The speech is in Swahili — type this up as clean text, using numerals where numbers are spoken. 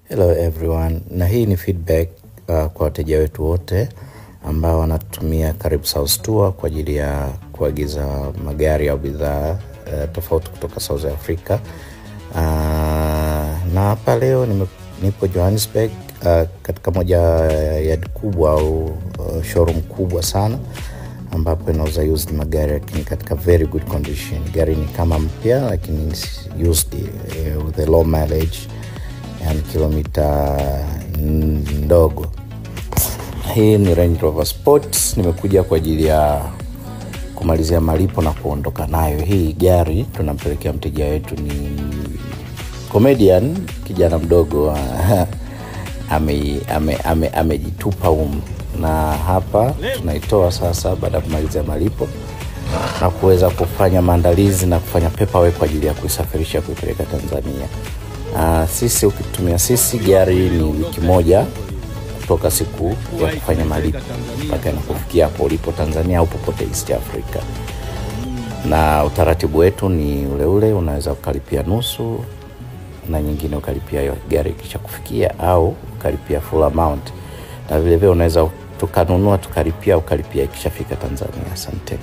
Hello everyone, na hii ni feedback kwa wateja wetu wote ambao wanatumia Karibu South Tour kwa ajili ya kuagiza magari au bidhaa tofauti kutoka South Africa. Na hapa leo nipo Johannesburg, katika moja ya yard kubwa au showroom kubwa sana ambapo inauza used magari lakini katika very good condition. Gari ni kama mpya lakini used, with a low mileage, yani kilomita ndogo. Hii ni Range Rover Sport, nimekuja kwa ajili ya kumalizia malipo na kuondoka nayo. Hii gari tunampelekea mteja wetu, ni comedian, kijana mdogo amejitupa humu, na hapa tunaitoa sasa baada ya kumalizia malipo na kuweza kufanya maandalizi na kufanya paperwork kwa ajili ya kuisafirisha kuipeleka Tanzania. Sisi ukitumia sisi gari ni wiki moja kutoka siku ya kufanya malipo mpaka inakufikia hapo ulipo Tanzania au popote East Africa. Na utaratibu wetu ni ule ule, unaweza ukalipia nusu na nyingine ukalipia hiyo gari ikisha kufikia au ukalipia full amount, na vile vile unaweza tukanunua tukalipia ukalipia ikishafika Tanzania. Asanteni.